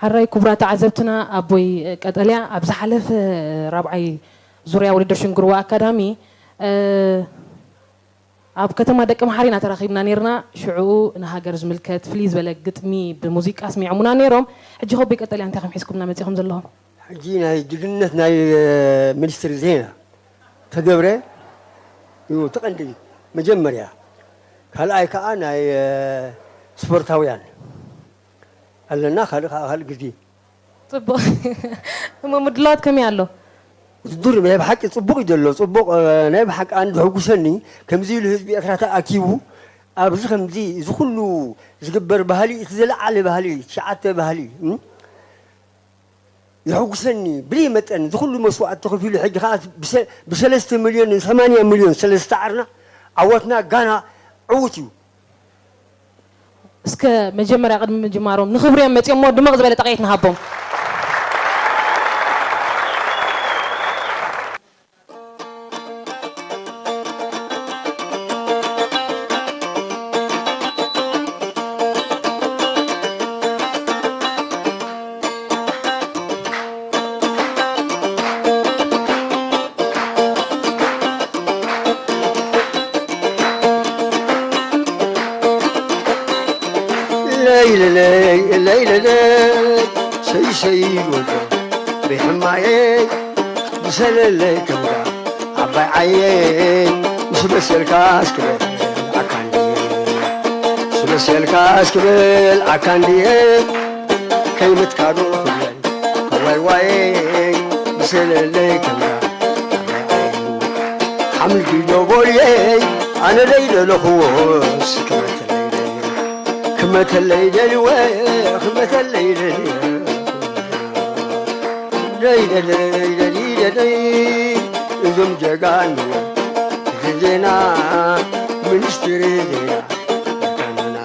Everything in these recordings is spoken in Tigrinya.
ኣራይ ክቡራት ተዓዘብትና፣ ኣቦይ ቀጠልያ ኣብ ዝሓለፈ ራብዓይ ዙርያ ውድድር ሽንግርዋ ኣካዳሚ፣ እ፣ ኣብ ከተማ ደቀምሓረ ኢና ተራኺብና ነይርና። ሽዑኡ ንሃገር ዝምልከት ፍልይ ዝበለ ግጥሚ ብሙዚቃ ኣስሚዖምና ነይሮም። ሕጂ ከቦይ ቀጠልያ እንታይ ከም ሒዝኩምና መጺኹም ዘለኹም? ሕጂ ናይ ጅግንነት ናይ፣ እ፣ ሚኒስትሪ ዜና ተገብረ እዩ እቲ ቀንዲ መጀመርያ። ካልኣይ ከኣ ናይ፣ እ፣ ስፖርታውያን ኣለና። ካልእ ከኣ ካልእ ግዜ ጽቡቕ። እሞ ምድላዋት ከመይ ኣሎ? ውድድር ናይ ብሓቂ ጽቡቕ እዩ ዘሎ። ጽቡቕ፣ እ፣ ናይ ብሓቂ ኣነ ዘሐጉሰኒ ከምዚ ኢሉ ህዝቢ ኤርትራ ተኣኪቡ ኣብዚ ከምዚ እዚ ኩሉ ዝግበር ባህሊ፣ እቲ ዝለዓለ ባህሊ፣ ትሽዓተ ባህሊ፣ እም፣ የሐጉሰኒ። ብለይ መጠን እዚ ኩሉ መስዋእቲ ተኸፊሉ፣ ሕጂ ከኣ ብሰ-፣ ብሰለስተ ሚልዮን ሰማንያ ሚልዮን ስለ ዝተዓርና ዓወትና ጋና ዕዉት እዩ። እስከ መጀመርያ ቅድሚ ምጅማሮም ንኽብሪ እዮም መጺኦም እሞ ድምቕ ዝበለ ጠቕየት ንሃቦም። ለይለለይ ለይለለይ ሰይሰይ ወዶ ብሕማየይ ብሰለለይ ከምዳ ዓባይ ዓየይ ምስ በሰልካ እስክበል ኣካንድየ ምስ በሰልካ እስክበል ኣካንድየ ከይምትካዶ ክብለል ዋይ ዋይ ብሰለለይ ከምዳ ዓባይ ዓየይ ሓምልቲ ዶቦልየይ ኣነ ደይደለኽዎ ስክበተለይ ደልየ ክመተለይ ደልወ ክመተለይ ደልየ ደይ ደደይ ደይ ደደይ እዞም ጀጋኑ እዚ ዜና ሚኒስትሪ ዜና ጀጋኑና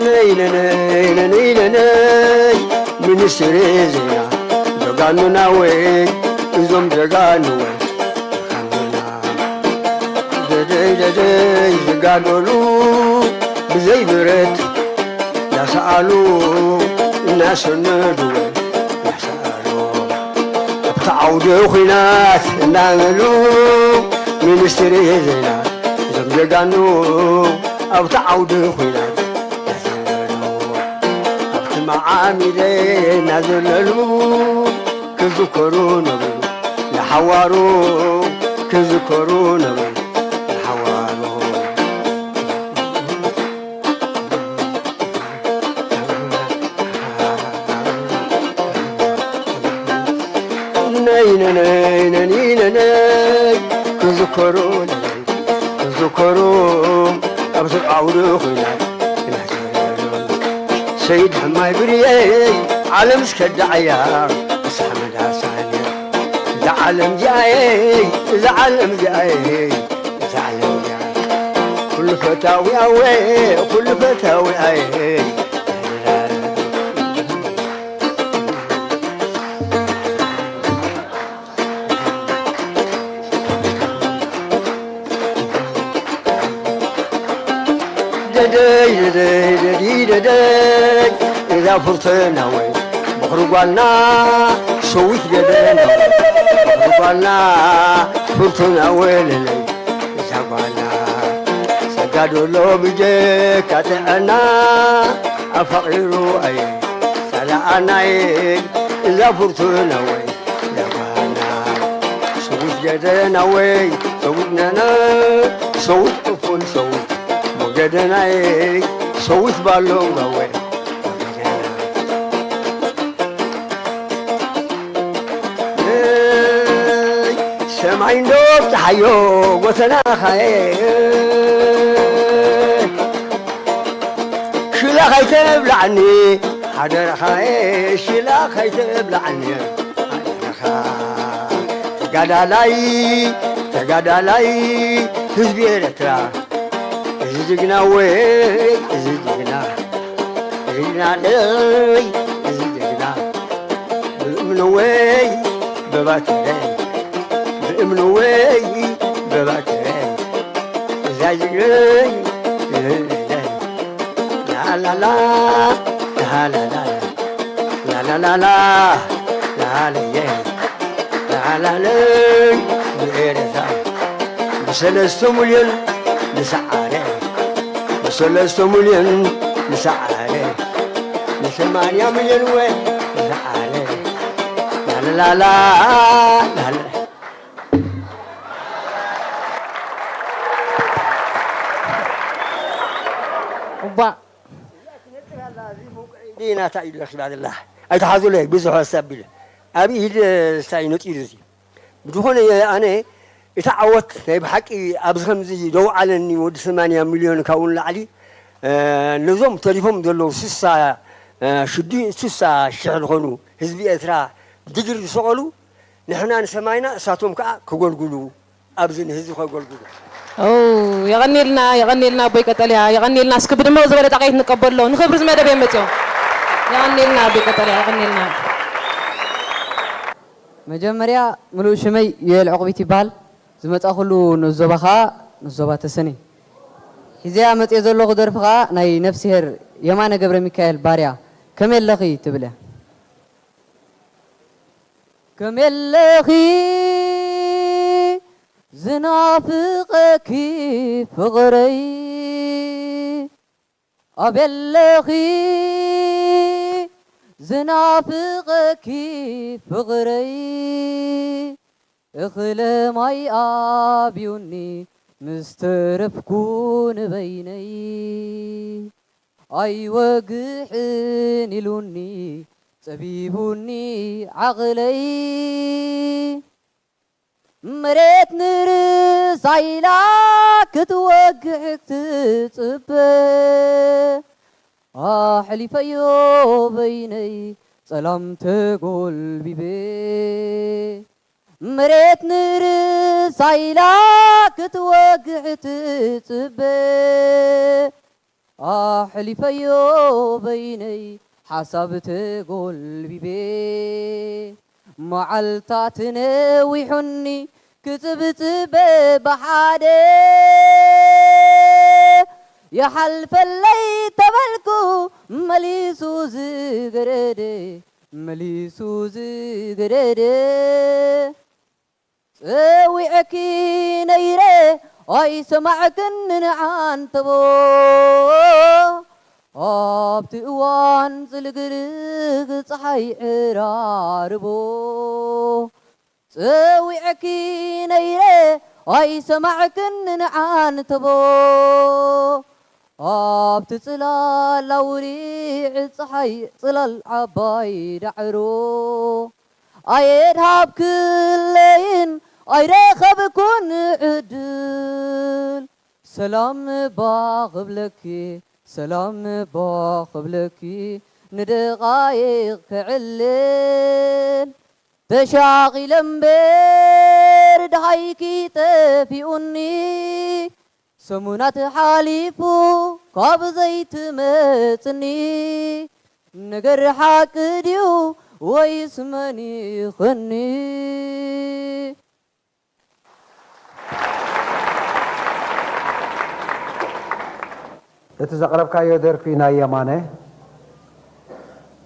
ነይ ነይ ነይ ነይ ነይ ነይ ሚኒስትሪ ዜና ጀጋኑና ወይ እዞም ጀጋኑ ወይ ጀጋኑና ደደይ ደደይ ዝጋደሉ ብዘይ ብረት እናሰኣሉ እናሰነዱ እናሰኣሉ ኣብቲ ዓውደ ኹናት እናበሉ ሚኒስትሪ ዜና እዞም ጀጋኑ ኣብቲ ዓውደ ኹናት እናዘመሩ ኣብቲ መዓሚደ እናዘለሉ ክዝከሩ ነበሩ ንሓዋሩ ክዝከሩ ነበሩ ንሓዋሩ ነይ ነይ ነይ ነይ ነይ ክዝከሩ ነይ ክዝከሩ ኣብዚ ዓውዲ ኹናት ሰይድ ሕማይ ብርየይ ዓለም እስከዳዓያ ሳሕመዳ ሳንያ እዛ ዓለም ዚኣየይ እዛ ዓለም ዚኣየይ እዛ ዓለም ዚኣ ኩሉ ፈታዊ ኣወ ኩሉ ፈታዊ ኣየ ደደይ ደደይ ደዲ ደደይ እዛ ፍርትናወይ ምኽሪ ጓልና ሸዊት ገደና ምኽሪ ጓልና ፍርትናወይ ለለይ እዛ ጓልና ጸጋ ደሎ ብጀካ ጥዕና ኣፋቒሩ ኣየ ጸላኣናየ እዛ ፍርትናወይ እዛ ጓልና ሰዊት ገደናወይ ሰዊት ነነ ሰዊት ዕፉን ሰዊት ሞገደናየ ሰዊት ባሎንጋወይ ሰማይ እንዶ ብፀሓዮ ጎተናኻየ ሽላ ካይተብላዕኒ ሓደራኻየ ሽላ ካይተብላዕኒ ሓደራኻ ተጋዳላይ ተጋዳላይ ህዝቢ ኤርትራ እዚ ጅግና ወይ እዚ ጅግና ጅግና ለይ እዚ ጅግና ብእምኒ ወይ በባትረ ብእምኒ ወይ በባትረ እዛ ላላላ ላላላ ላላላ ላላላ ላላላ ብኤረትራ ብሰለስተ ሚልዮን ዝሰዓረ ብሰለስተ ሚልዮን ዝሰዓረ ንሰማንያ ሚልዮን ወ ዝሰዓረ ላላላ ላላ እባ ዲና እንታይ ኢሉ ረኺባ ዘላ ኣይትሓዙለይ ብዙሕ ሰብ ቢሉ ኣብ ኢድ ስታይ ነጢሩ እዚ ብዝኾነ ኣነ እቲ ዓወት ናይ ብሓቂ ኣብዚ ከምዚ ደው ዓለኒ ወዲ ሰማንያ ሚልዮን ካብኡ ንላዕሊ ነዞም ተሪፎም ዘለዉ ስሳ ሽዱ ስሳ ሽሕ ዝኾኑ ህዝቢ ኤርትራ ድግሪ ዝሰቐሉ ንሕና ንሰማይና እሳቶም ከዓ ከገልግሉ ኣብዚ ንህዝቢ ከገልግሉ የቐኒልና የቐኒልና ኣቦይ ቀጠልያ የቐኒልና እስኪ ብድምቕ ዝበለ ጣቕዒት ንቀበሎ ንኽብሪ ዝመደብ እዮም መፅኦም የቐኒልና ኣቦይ ቀጠልያ የቐኒልና መጀመርያ ምሉእ ሽመይ ዮኤል ዕቑቢት ይበሃል። ዝመጻእኩሉ ንኡስ ዞባ ከኣ ንኡስ ዞባ ተሰነይ። ሒዘያ መጽየ ዘለኹ ደርፊ ከኣ ናይ ነፍስሄር የማነ ገብረሚካኤል ባርያ ከመይ ኣለኺ ትብል እያ። ከመይ ኣለኺ ዝናፍቐኪ ፍቕረይ ኣበይ ኣለኺ ዝናፍቐኪ ፍቕረይ እኽለ ማይ ኣብዩኒ ምስ ተረፍኩ ንበይነይ ኣይወግሕን ኢሉኒ ጸቢቡኒ ዓቕለይ መሬት ንርእሳ ኢላ ክትወግሕ ክትጽበ ኣሕሊፈዮ በይነይ ጸላም ተጎልቢበ መሬት ንርእሳ ኢላ ክትወግሕ ትጽበ ኣሕሊፈዮ በይነይ ሓሳብ ተጎልቢበ መዓልታት ነዊሑኒ ክጽብጽበ ብሓደ ይሓልፈለይ ተበልኩ መሊሱ ዝገደደ መሊሱ ዝገደደ ጸዊዐኪ ነይረ ኣይሰማዕክን ንዓንተቦ ኣብቲ እዋን ዝልግልግ ፀሓይ ዕራርቦ ጸዊዐኪ ነይረ ኣይሰማዕክን ንዓንተቦ ኣብቲ ጽላል ኣውሊዕ ጸሓይ ጽላል ዓባይ ዳዕሮ ኣየድ ሃብክለይን ኣይረኸብኩን ዕድል ሰላም እባ ክብለኪ ሰላም እባ ክብለኪ ንደቓይቕ ክዕልል ተሻቒለ እምበር ደሃይኪ ጠፊኡኒ ሰሙናት ሓሊፉ ካብ ዘይትመጽኒ ነገር ሓቂ ድዩ ወይስ መን ይኸኒ እቲ ዘቕረብካዮ ደርፊ ናይ የማነ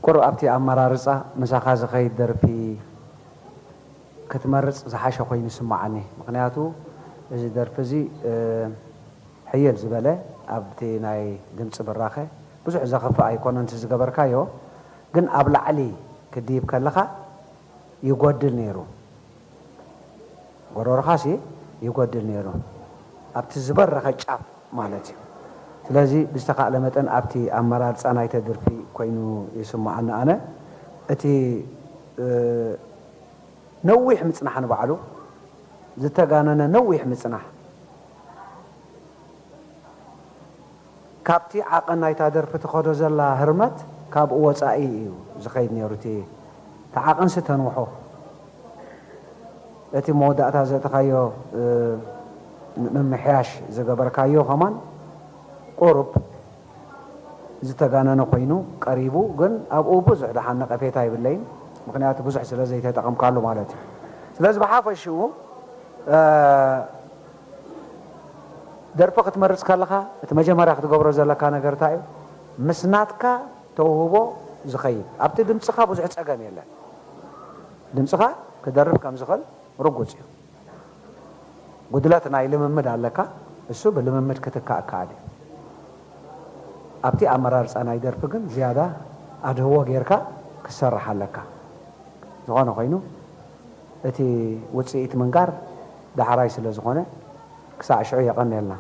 ቁሩብ ኣብቲ ኣመራርፃ ምሳኻ ዝኸይድ ደርፊ ክትመርፅ ዝሓሸ ኮይኑ ይስምዓኒ። ምኽንያቱ እዚ ደርፊ እዚ ሕይል ዝበለ ኣብቲ ናይ ድምፂ ብራኸ ብዙሕ ዘኽፍእ ኣይኮነን እቲ ዝገበርካዮ፣ ግን ኣብ ላዕሊ ክድይብ ከለኻ ይጎድል ነይሩ። ጎሮሮኻሲ ይጎድል ነይሩ ኣብቲ ዝበረኸ ጫፍ ማለት እዩ። ስለዚ ብዝተኻእለ መጠን ኣብቲ ኣመራርፃ ናይተ ድርፊ ኮይኑ ይስምዓኒ ኣነ። እቲ ነዊሕ ምፅናሕ ንባዕሉ ዝተጋነነ ነዊሕ ምፅናሕ ካብቲ ዓቐን ናይታ ደርፊ ትኸዶ ዘላ ህርመት ካብኡ ወፃኢ እዩ ዝኸይድ ነይሩ። እቲ ዓቐንሲ ተንውሖ። እቲ መወዳእታ ዘእተኻዮ ምምሕያሽ ዝገበርካዮ ከማን ቁሩብ ዝተጋነነ ኮይኑ ቀሪቡ፣ ግን ኣብኡ ብዙሕ ደሓን ነቐፌታ የብለይን፣ ምኽንያቱ ብዙሕ ስለ ዘይተጠቐምካሉ ማለት እዩ። ስለዚ ብሓፈሽኡ ደርፊ ክትመርጽ ከለኻ እቲ መጀመርያ ክትገብሮ ዘለካ ነገር እንታይ እዩ? ምስ ናትካ ተውህቦ ዝኸይድ። ኣብቲ ድምጽኻ ብዙሕ ጸገም የለን። ድምጽኻ ክደርፍ ከም ዝኽእል ርጉጽ እዩ። ጉድለት ናይ ልምምድ ኣለካ፣ እሱ ብልምምድ ክትካእ ከኣል እዩ። ኣብቲ ኣመራርጻ ናይ ደርፊ ግን ዝያዳ ኣድህቦ ጌርካ ክትሰርሕ ኣለካ። ዝኾነ ኮይኑ እቲ ውጽኢት ምንጋር ዳሕራይ ስለ ዝኾነ ክሳዕ ሽዑ የቐንየልና።